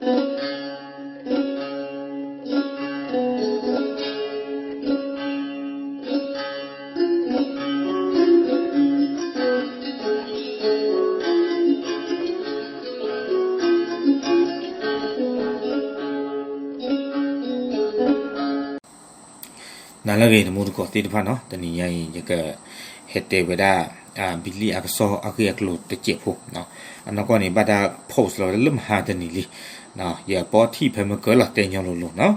နၤလၢအဂ့ၤ တံၤသကိးသ့ၣ်တဖၣ်နီၤ, တနံၤညါအံၤ ယကဟဲတဲဝဲဒၣ် ဘံလံၣ်အကစီၣ်အဂ့ၢ်အကျိၤတစဲးဖိ, အနီၢ်ကီၢ်န့ၣ် ဘၣ်တၢ် post လီၤဝဲဒၣ်လၢမဟါတနံၤလံ, ယပိာ်ထံၣ်ဖဲမုၢ်ကၢၤလီၤ တဲညီလိၤလိၤနီ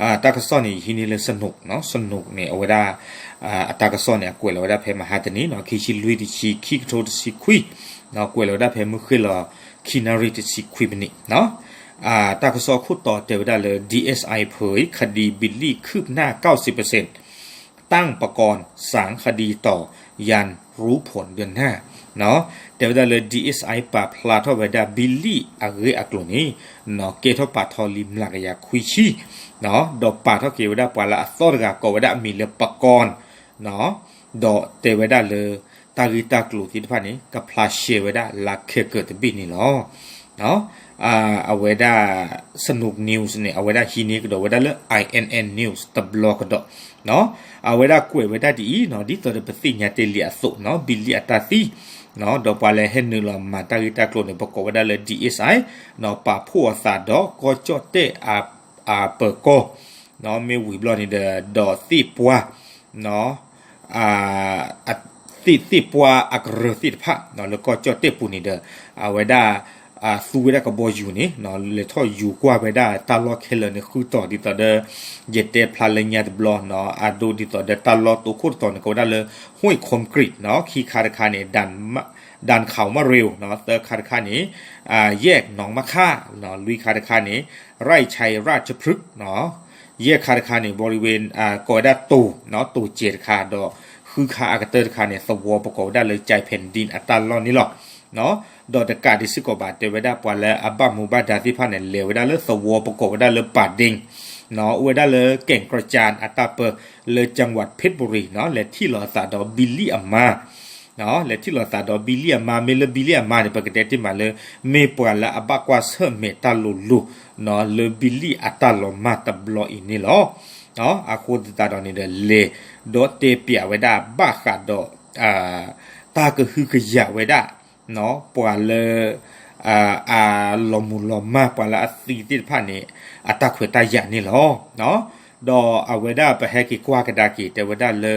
ၤ. တၢ်ကစီၣ်န့ၣ် ယဟံးန့ၢ်လၢ စနိး, စနိးန့ၣ် အဝဲဒၣ် အတၢ်ကစီၣ်န့ၣ် အကွဲးလီၤဝဲဒၣ်ဖဲမဟါတနံၤနီၤ, ခံဆံလွံၢ် တဆံ ခံကထိတဆံခွံ, ကွဲးလီၤဝဲဒၣ်ဖဲမုၢ်ဃ့ၢ်လီၤ ခံနၣ်ရံၣ်တဆံခွံမံးနံးနီၤ. တၢ်ကစီၣ်ခိၣ်တီတဲဝဲဒၣ်လၢ DSI เผยคดีบิลลี่คืบหน้า เก้าสิบเปอร์เซ็นต์ ตั้งปกรณ์สางคดีต่อ ยันรู้ผลเดือนหน้า တဲဝဲဒၣ်လၢ DSI ပာ်ဖျါထီၣ်ဝဲဒၣ် ဘံလံၣ်အဂ့ၢ်အကျိၤန့ၣ် ကဲထီၣ်ပာ်ထီၣ်လံမျးကယၤခွံဆံ, ဒီးပာ်ထီၣ်က့ၤဝဲဒၣ်ပှၤလၢအသီတဂၤ ကိးဝဲဒၣ်အမံၤလၢ ပကီၢ် ဒီးတဲဝဲဒၣ်လၢ တၢ်ဂ့ၢ်တၢ်ကျိၤသ့ၣ်တဖၣ်န့ၣ် ကဖျါရှဲဝဲဒၣ်လၢခဲကိာ်တဘ့ၣ်န့ၣ်လီၤ. အဝဲဒၣ် စနိး news န့ၣ် အဝဲဒၣ်ဟံးန့ၢ်ကဒီးဝဲဒၣ်လၢ I N N news တဘျီကဒီး, အဝဲဒၣ်ကွဲးဝဲဒၣ်ဒ်အံၤနီၤ, ဒ်သိးဒီးပသ့ၣ်ညါတ့ၢ်လံအသိးနီၤ, ဘံလံၣ်အတၢ်သံ ဒီးပှၤလၢဟဲနုာ်လီၤမၤတၢ်ဂ့ၢ်တၢ်ကျိၤန့ၣ် ပကိးဝဲဒၣ်လၢ DSI နီၤ, ပာ်ဖှိၣ်အသးဒီးကီၢ်ကၠီၣ်တဲၣ် အပၢၤကီၢ် မ့ၢ်ဝံၤဘျီန့ၣ်ဒီး ဒီးသ့ၣ်ပှၢ် သ့ၣ်ပှၢ်အကရၢၢ်သ့ၣ်တဖၣ် လၢကီၢ်ကၠီၣ်တဲၣ်ပူၤန့ၣ်ဒီး အဝဲဒၣ် သူဝဲဒၣ်ကဘီယူၤန့ၣ် လဲၤထီၣ်ယူၤကွၢ်ဝဲဒၣ်တၢ်လီၢ်ခဲလၢာ်န့ၣ် ဃုတီၤဒ်သိးဒီး ယတဲဖျါလၢညါတဘျီ အဒိဒ်သိးဒီးတၢ်လီၢ်တိခိၣ်တတီၤန့ၣ် ကိးဝဲဒၣ်လၢ ห้วยคอนกรีต ခံခါတခါန့ၣ် ด่านเขามาเร็ว သၢခါတခါန့ၣ် แยกหนองมะค่า လွံၢ်ခါတခါန့ၣ် ไร่ชัยราชพฤกษ์ ယဲၢ်ခါတခါန့ၣ် บริเวณ ကိးဝဲဒၣ်တိၤ တိၤစဲးတခါ ဒီးဃုခါအကတၢၢ်တခါန့ၣ် သဝီပကိးဝဲဒၣ်လၢ ကြိုင်ဖန်ဒင် အတၢ်လီၢ်န့ၣ်လီၤ. ဒီးတကးဒံးစ့ၢ်ကီးဘၣ် တဲဝဲဒၣ်ပှၤလၢအဘၣ်မူဘၣ်ဒါသ့ၣ်တဖၣ်န့ၣ် လဲၤဝဲဒၣ်လၢသဝီပကိးဝဲဒၣ်လၢ ป่าเด็ง အိၣ်ဝဲဒၣ်လၢ แก่งกระจาน အတၢ်ပၢ လၢ จังหวัดเพชรบุรี လဲၤထံၣ်လိာ်အသးဒီးဘံလံၣ်အမါ လဲၤထံၣ်လိာ်သးဒီးဘံလံၣ်အမါ, မ့ၢ်လၢဘံလံၣ်အမါန့ၣ် ပကတဲတ့ၢ်မးလၢ မ့ၢ်ပှၤလၢအဘၣ်ကွၢ်ဆၢၣ်မဲာ်တၢ်လိၤလိၤ လၢဘံလံၣ်အတၢ်လီၤမၢ်တဘျီအံၤန့ၣ်လီၤ. အဃိသတးဒီးန့ၣ်ဒီး လဲၤဒီးတဲပျးဝဲဒၣ်ဘၣ်ဃးဒီး တၢ်ကဟုကယာ်ဝဲဒၣ် ပှၤလၢ အလီၤမုၢ်လီၤမၢ် ပှၤလၢအသံသ့ၣ်တဖၣ်န့ၣ် အတၢ်ခွဲးတၢ်ယာ်န့ၣ်လီၤ. ဒီးအဝဲဒၣ်ပဟဲက့ၤကွၢ်ကဒါက့ၤ တဲဝဲဒၣ်လၢ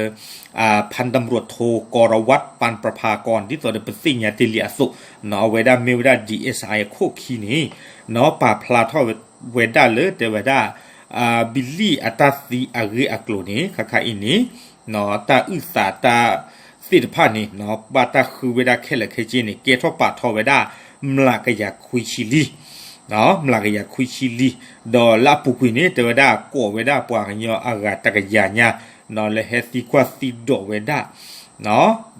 พันตำรวจโท กรวัตร ปานประภากร ဒ်သိးဒီးပသ့ၣ်ညါတ့ၢ်လံအသိး အဝဲဒၣ်မ့ၢ်ဝဲဒၣ် DSI အခိၣ်ခံန့ၣ် ပာ်ဖျါထီၣ်ဝဲဒၣ်လၢ တဲဝဲဒၣ် ဘံလံၣ်အတၢ်သံအဂ့ၢ်အကျိၤန့ၣ် ခါခါအံၤန့ၣ် တၢ်အုၣ်သးတၢ်သ့ၣ်တဖၣ်န့ၣ် ဘၣ်တၢ်ဃုဝဲဒၣ်ခဲလၢာ်ခဲဆ့န့ၣ် ကဲထီၣ်ပာ်ထီၣ်ဝဲဒၣ် မျးကယၤခွံဆံလံ မျးကယၤခွံဆံလံ, ဒီးလၢအပူၤကွံာ်န့ၣ် တဲဝဲဒၣ်ကိးဝဲဒၣ်ပှၤကညီအဂၤတကယၤညါ လၢဟဲသံကွၢ်သံဒိးဝဲဒၣ်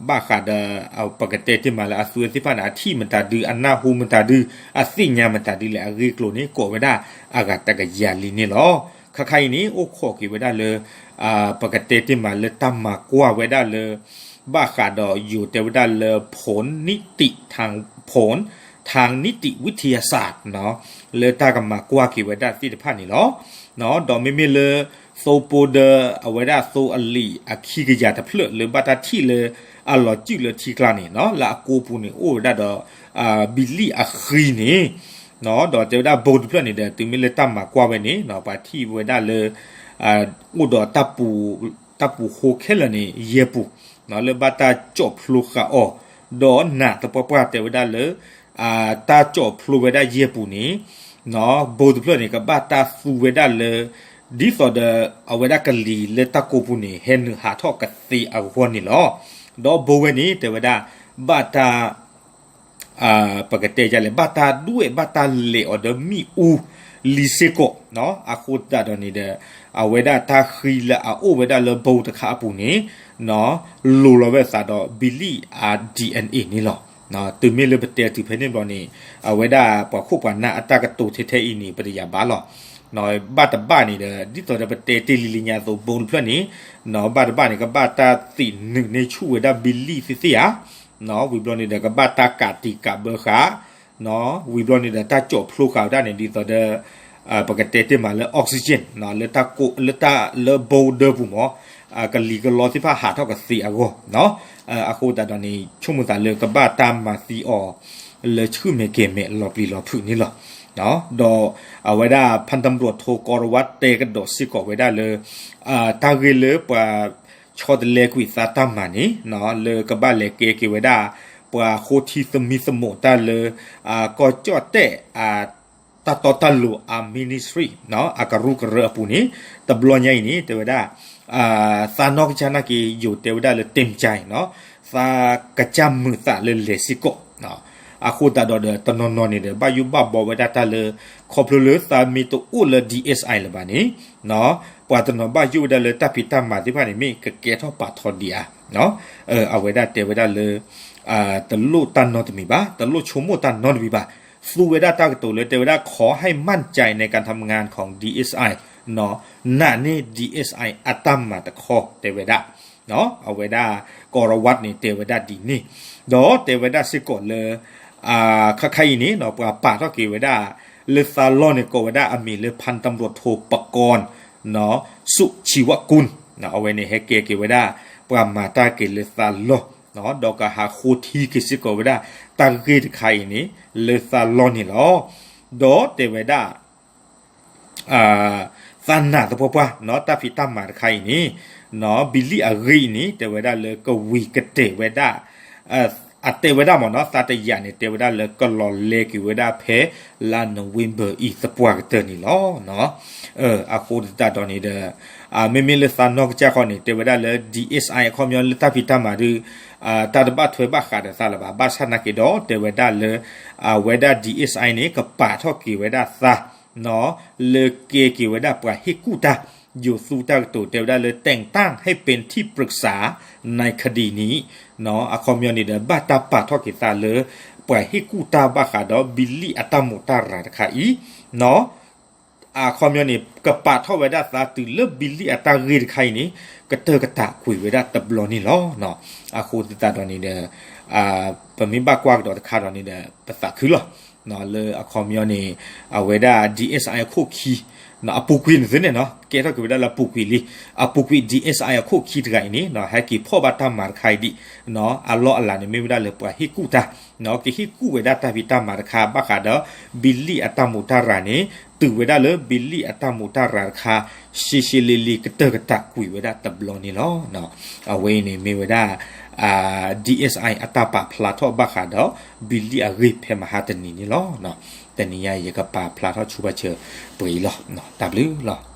ဘၣ်ဃးဒီး ပကတဲတ့ၢ်မးလၢအသုဝဲသ့ၣ်တဖၣ်န့ၣ် အထံၣ်မတၤဒု အနၢ်ဟူမတၤဒု အသ့ၣ်ညါမတၤဒုလဲၣ် အဂ့ၢ်အကျိၤန့ၣ် ကိးဝဲဒၣ်အဂၤတကယၤလံန့ၣ်လီၤ. ခါခါအံၤန့ၣ် အိၣ်ခိးက့ၤဝဲဒၣ်လၢ ပကတဲတ့ၢ်မးလၢတၢ်မၤကွၢ်ဝဲဒၣ်လၢ ဘၣ်ဃးဒီးယိၤတဲဝဲဒၣ်လၢ ผลนิติทาง ผลทางนิติวิทยาศาสตร์ လၢတၢ်ကမၤကွၢ်က့ၤဝဲဒၣ်သ့ၣ်တဖၣ်န့ၣ်လီၤ. ဒီးမ့မ့ၢ်လၢ သိဖိဒီး အဝဲဒၣ်သိအလံာ်အခံကယၤတဖျၢၣ်လၢဘၣ်တၢ်ထံၣ်လၢအလီၤစုၣ်လၢထံကျါန့ၣ် လၢအကိပူၤန့ၣ် အိၣ်ဝဲဒၣ်ဒီး ဘံလံၣ်အဃံန့ၣ် ဒီးတဲဝဲဒၣ်ဘိတဖျၢၣ်န့ၣ်ဒီး တုၤမ့ၢ်လၢတၢ်မၤကွၢ်ဝဲန့ၣ် ပှၤထံၣ်ဝဲဒၣ်လၢ အိၣ်ဒီး တၢ်ပူၤဃိခဲလၢာ်န့ၣ် ယဲၢ်ပူၤ လၢဘၣ်တၢ်ကၠီၣ်ဖျိဃာ်အီၤ ဒီးနးသပှၢ်ပှၢ်တဲဝဲဒၣ်လၢ တၢ်ကၠီၣ်ဖျိဝဲဒၣ်ယဲၢ်ပူၤန့ၣ် ဘိတဖျၢၣ်န့ၣ် ကဘၣ်တၢ်သူဝဲဒၣ်လၢ ဒ်သိးဒီး အဝဲဒၣ်ကလံၤလၢတၢ်ကိပူၤန့ၣ် ဟဲနုာ်ဟးထီၣ်ကသ့အဂီၢ်န့ၣ်လီၤ. ဒီးဘိဝဲန့ၣ် တဲဝဲဒၣ် ဘၣ်တၢ် ပကတဲယလဲၣ် ဘၣ်တၢ်ဒွဲၣ်ဘၣ်တၢ်လဲၤအီၤဒီးမ့ၣ်အူလံစ့ၢ်ကီး အဃိသတးဒီးန့ၣ်ဒီး အဝဲဒၣ်တၢ်ဃံလၢအအိၣ်ဝဲဒၣ်လၢဘိတခါအပူၤန့ၣ် လိၤလီၤဝဲသးဒီးဘံလံၣ်အ DNA န့ၣ်လီၤ. တုၤမ့ၢ်လၢပတဲတုၤဖဲန့ၣ်ဘျီန့ၣ် အဝဲဒၣ်ပှၤခိၣ်ပှၤနၢ်အတၢ်ကတိၤထဲထဲအံၤန့ၣ် ပတယာ်ဘၣ်လီၤ. ဘၣ်တဘၣ်န့ၣ်ဒီး ဒ်သိးဒီးပတဲတ့ၢ်လံလံညါအသိး ဘိတဖျၢၣ်န့ၣ် ဘၣ်တဘၣ်န့ၣ် ကဘၣ်တၢ်သံးနုာ်န့ၢ်ဆူၣ်ဝဲဒၣ်ဘံလံၣ်သ့ၣ်သ့ၣ်ဧါ ဝံၤဘျီန့ၣ်ဒီး ကဘၣ်တၢ်ကးတံာ်ကးဘၢဃာ် ဝံၤဘျီန့ၣ်ဒီး တၢ်ကၠီၣ်ဖျိဃာ်ဝဲဒၣ်န့ၣ် ဒ်သိးဒီး ပကတဲတ့ၢ်မးလၢ oxygen လၢတၢ်ကိၢ် လၢတၢ်လၢ border ပူၤမး ကလံၤကလီသ့ၣ်တဖၣ်ဟးထီၣ်ကသ့အဂီၢ်, အဃိသတးဒီးန့ၣ် ဆိကမိၣ်သးလၢကဘၣ်တၢ်မၤသံအီၤ လၢဆူၣ်မဲာ်ကဲၤမဲာ်လီၤပျံၤလီၤဖုးန့ၣ်လီၤ. ဒီးအဝဲဒၣ် ဖၣ်တၢၣ်ပရိးထိ ကီရဝး တဲကဒီးစ့ၢ်ကီးဝဲဒၣ်လၢ တၢ်ဂ့ၢ်လၢပှၤဆီတလဲကွံာ်သးတၢ်မၤန့ၣ် လၢကဘၣ်လဲၤကဲက့ၤဝဲဒၣ် ပှၤဃိထံသမံသမိးတၢ်လၢ ကီၢ်ကၠီၣ်တဲၣ် တၢ်တီတၢ်လိၤအ ministry အကရူၢ်ကရၢအပူၤန့ၣ် တဘျီညါအံၤန့ၣ် တဲဝဲဒၣ် သးနီၢ်ကစၢ်နာ်က့ၤ ယိၤတဲဝဲဒၣ်လၢ တ့ၢ်ကၠဲနီၤ သးကစၢ်မုာ်သးလၢလဲၤစ့ၢ်ကီး အဃိသတးဒီးဒီး တနီၤနီၤန့ၣ်ဒီး ဘၣ်ယိၣ်ဘၣ်ဘီဝဲဒၣ်တၢ်လၢ ခီဖျိလၢသးမ့ၢ်တအိၣ်လၢ DSI လၢၤဘၣ်န့ၣ် ပှၤတနီၤဘၣ်ယိၣ်ဝဲဒၣ်လၢတၢ်ဖံးတၢ်မၤသ့ၣ်တဖၣ်န့ၣ် မ့ၢ်ကကဲထီၣ်ပာ်ထီၣ်ဒံးဧါ. အဝဲဒၣ်တဲဝဲဒၣ်လၢ တလိၣ်တၢ်နီတမံၤဘၣ်, တလိၣ်ဆိကမိၣ်တၢ်နီတမံၤဘၣ်, သူဝဲဒၣ်တၢ်ကတိၤလၢတဲဝဲဒၣ် ขอให้มั่นใจในการทำงานของ DSI နာ်န့ၢ် DSI အတၢ်မၤတခီ တဲဝဲဒၣ် အဝဲဒၣ် ကီရဝးန့ၣ် တဲဝဲဒၣ်ဒ်န့ၣ်, ဒီးတဲဝဲဒၣ်စ့ၢ်ကီးလၢ ခါခါအံၤန့ၣ် ပှၤပာ်ထီၣ်က့ၤဝဲဒၣ် လၢသးလီၢ်န့ၣ် ကိးဝဲဒၣ်အမံၤလၢ ဖၣ်တၢၣ်ပရိးထိ ပကီၢ် စုၣ်ဆံဝၣ်ကူၣ် အဝဲန့ၣ်ဟဲကဲက့ၤဝဲဒၣ် ပှၤမၤတၢ်က့ၤလၢသးလီၢ် ဒီးကဟးဃိထံက့ၤစ့ၢ်ကီးဝဲဒၣ် တၢ်ဂ့ၢ်တခါအံၤန့ၣ် လၢသးလီၢ်န့ၣ်လီၤ. ဒီးတဲဝဲဒၣ် သးနာ်သပှၢ်ပှၢ် တၢ်ဖံးတၢ်မၤတခါအံၤန့ၣ် ဘံလံၣ်အဂ့ၢ်အံၤန့ၣ် တဲဝဲဒၣ်လၢကဝံၤကတဲာ်ဝဲဒၣ် အတဲဝဲဒၣ်မ့ၢ်နီၤ သးတယာ်န့ၣ် တဲဝဲဒၣ်လၢကလီၤလဲက့ၤဝဲဒၣ်ဖဲ လါနိၣ်ဝ့ဘၢၣ်အံၤသပှၢ်ကတၢၢ်န့ၣ်လီၤ. အဃိသတးဒီးန့ၣ်ဒီး မ့မ့ၢ်လၢသးနီၢ်ကစၢ်ဃီန့ၣ် တဲဝဲဒၣ်လၢ DSI အခီပညီလၢတၢ်ဖံးတၢ်မၤဒုး တၢ်တဘၣ်ထွဲဘၣ်ဃးဒီးသးလၢၤဘၣ်, ဘၣ်ဆၣ်နာ်က့ၤဒီး တဲဝဲဒၣ်လၢ အဝဲဒၣ် DSI န့ၣ် ကပာ်ထီၣ်က့ၤဝဲဒၣ်သး လၢကဲက့ၤဝဲဒၣ်ပှၤဟ့ၣ်ကူၣ်တၢ်, ယိၤသူတၢ်ကတိၤတဲဝဲဒၣ်လၢ แต่งตั้งให้เป็นที่ปรึกษาในคดีนี้ အခီပညီန့ၣ်ဒီး ဘၣ်တၢ်ပာ်ထီၣ်က့ၤသးလၢ ပှၤဟ့ၣ်ကူၣ်တၢ်ဘၣ်ဃးဒီး ဘံလံၣ်အတၢ်မူးတၢ်ရၤတခါအံၤ အခီပညီန့ၣ် ကပာ်ထီၣ်ဝဲဒၣ်သးတုၤလၢဘံလံၣ်အတၢ်ဂ့ၢ်တခါအံၤန့ၣ် ကတၢၢ်ကတၢၢ်ကွံာ်ဝဲဒၣ်တဘျီန့ၣ်လီၤ. အဃိသတးဒီးန့ၣ်ဒီး ပမ့ၢ်ဘၣ်ကွၢ်ကဒီးတခါဒီးန့ၣ်ဒီး ပသးခုလီၤ. လၢအခီပညီန့ၣ် အဝဲဒၣ် DSI အခိၣ်ခံ အပူၤကွံာ်န့ၣ်သ့န့ၣ်နီၤ ကဲထီၣ်က့ၤဝဲဒၣ်လၢအပူၤကွံာ်လံ. အပူၤကွံာ် DSI အခိၣ်ခံတဂၤအံၤန့ၣ် ဟဲက့ၤဖီၣ်ဘၣ်တၢ်မၤတခါအံၤဒံး အလီၢ်အလၤန့ၣ်မ့ၢ်ဝဲဒၣ်လၢပှၤဟ့ၣ်ကူၣ်တၢ် ကဟ့ၣ်ကူၣ်ဝဲဒၣ်တၢ်ဖံးတၢ်မၤတခါ ဘၣ်ဃးဒီး ဘံလံၣ်အတၢ်မူးတၢ်ရၤန့ၣ် တုၤဝဲဒၣ်လၢဘံလံၣ်အတၢ်မူးတၢ်ရၤတခါ ရှဲရှဲလ့လ့ကတၢၢ်ကတၢၢ်ကွံာ်ဝဲဒၣ်တဘျီန့ၣ်လီၤ. အဝဲအံၤန့ၣ်မ့ၢ်ဝဲဒၣ် DSI အတၢ်ပာ်ဖျါထီၣ်ဘၣ်ဃးဒီး ဘံလံၣ်အဂ့ၢ်ဖဲမဟါတနံၤန့ၣ်လီၤ. တနံၤညါအံၤ ယကပာ်ဖျါထီၣ်ဆူဘၣ်စၢၤပှဲၤအံၤလီၤ. တၢ်ဘျုးလီၤ.